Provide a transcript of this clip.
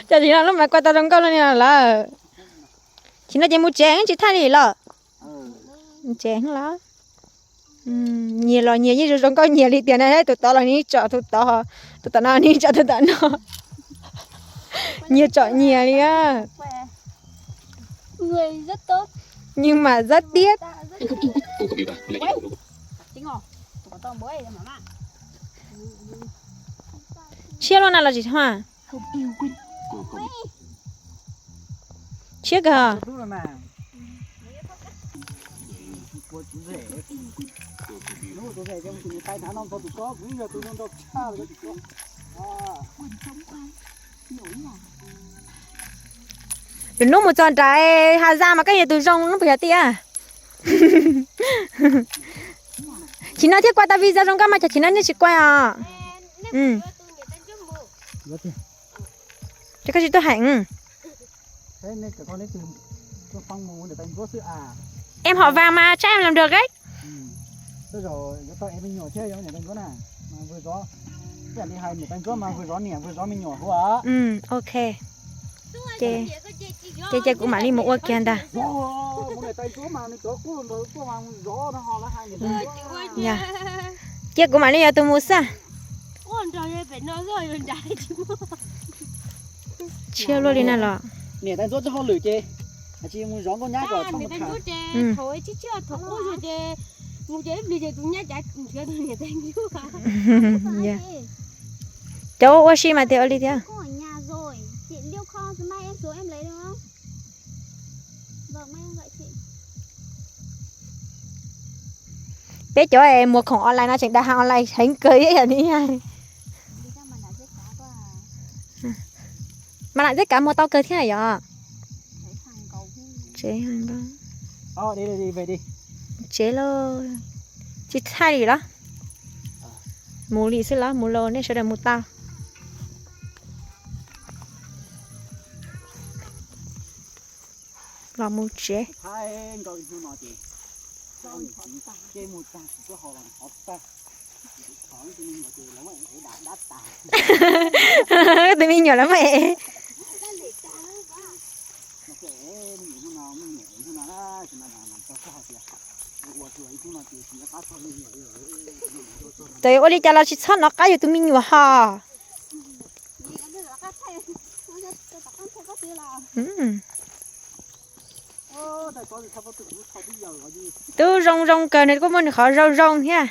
Cov tsis no lub mas kua tau zoo nkauj li no lawm. Tsis no ces mus tsev tsis thaij li los? Tsev los. Nyias los nyias yeej zoo zoo nkauj nyias li tiag na, tus tod los nws tsom tus tod, tus tom no nws tsom tus tom no. Nyias tsom nyias li. Nhưng mà rất tiếc. Tshiab lub no los tsis hua? Tshiab kawg. Lwm hnub mus txog nram Hà Giang mas koj yog tus zoo hnub puas yog tiag? Tsis no thiaj kua tau video zoo nkauj mas cov tsis no nej tsis kua os. Ces koj tsis tuaj heev. Em họ Vàng mà chắc em làm được đấy. Ok. Ces, ces, ces kuv mam li mus ua kiag ntag. Ces kuv mam li yog tus mus xwb. Tshiab luaj li na los. Niam tais ntxuab txoj hauj lwm ces mus zov nkauj nyab kom txhob mus tham. Cov ua si mas tias ua li thiab. Peb cov muag khoom online no tseem dag hais online heev kawg ib yam li. Mas lam tej kav muag tau kawg thiab yom. Tsev lauj, tsis thaij li los? Mus li xwb los, mus los nej sawv daws mus tau. Los mus tsev. Tus me nyuam lawv muaj ev. Ces ua li cas los tsis txhob nov qab yus tus me nyuam ho. Twb zoo zoo kawg nws kuj muaj nws qhov zoo zoo thiab.